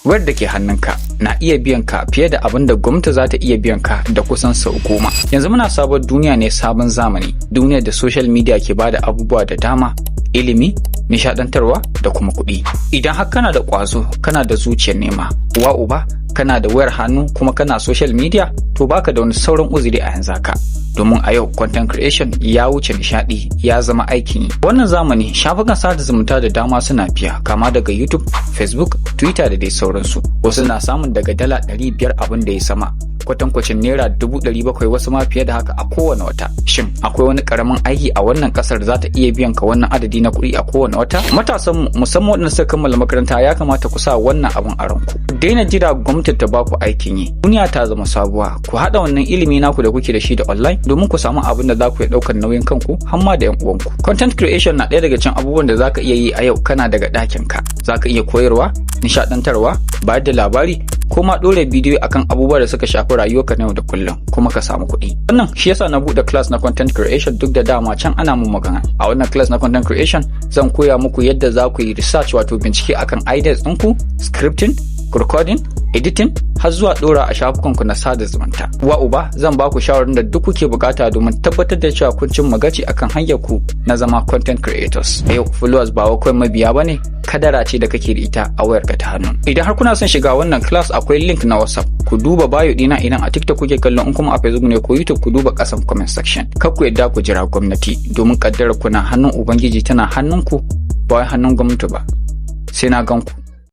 Wayar da ke hannunka na iya biyan ka fiye da abin da gwamnati za ta iya biyan ka da kusan sau 10. Yanzu muna sabon duniya ne, sabon zamani, duniyar da social media ke bada abubuwa da dama, ilimi, nishadantarwa da kuma kuɗi. Idan har kana da ƙwazo, kana da zuciyar nema, uwa uba, kana da wayar hannu kuma kana social media, to baka da wani sauran uzuri a yanzu haka. Domin a yau content creation ya wuce nishadi, ya zama aikin yi. Wannan zamani shafukan sada zumunta da dama suna biya, kama daga YouTube, Facebook, Twitter da dai sauransu. Wasu na samun daga $500 abin da ya sama, kwatankwacin ₦700,000, wasu ma fiye da haka a kowane wata. Shin akwai wani karamin aiki a wannan kasar da za ta iya biyan ka wannan adadi na kuɗi a kowane wata? Matasan mu, musamman waɗanda suka kammala makaranta, ya kamata ku sa wannan abun a ranku. Daina jira gwamnati ta baku aikin yi. Duniya ta zama sabuwa. Ku haɗa wannan ilimi naku da kuke da shi da online domin ku samu abin da za ku iya ɗaukar nauyin kanku har ma da 'yan uwanku. Content creation na ɗaya daga cikin abubuwan da za ka iya yi a yau kana daga ɗakin ka. Za ka iya koyarwa, nishaɗantarwa, bayar da labari ko ma ɗora bidiyo akan abubuwa da suka shafi rayuwarka na yau da kullum kuma ka samu kuɗi. Wannan shi yasa na buɗe class na content creation, duk da dama can ana mun magana. A wannan class na content creation zan koya muku yadda za ku yi research, wato bincike akan ideas ɗinku, scripting, recording, editing har zuwa ɗora a shafukanku na sada zumunta. Uwa uba, zan ba ku shawarar da duk kuke bukata domin tabbatar da cewa kun cimma gaci akan hanyar ku na zama content creators. A yau followers ba wai kawai mabiya bane, kadara ce da kake da ita a wayarka ta hannu. Idan har kuna son shiga wannan class, akwai link na WhatsApp. Ku duba bio dina idan a TikTok kuke kallon, in kuma a Facebook ne ko YouTube, ku duba kasan comment section. Kar ku yadda ku jira gwamnati, domin kaddarar ku na hannun Ubangiji, tana hannunku, ba wai hannun gwamnati ba. Sai na gan ku.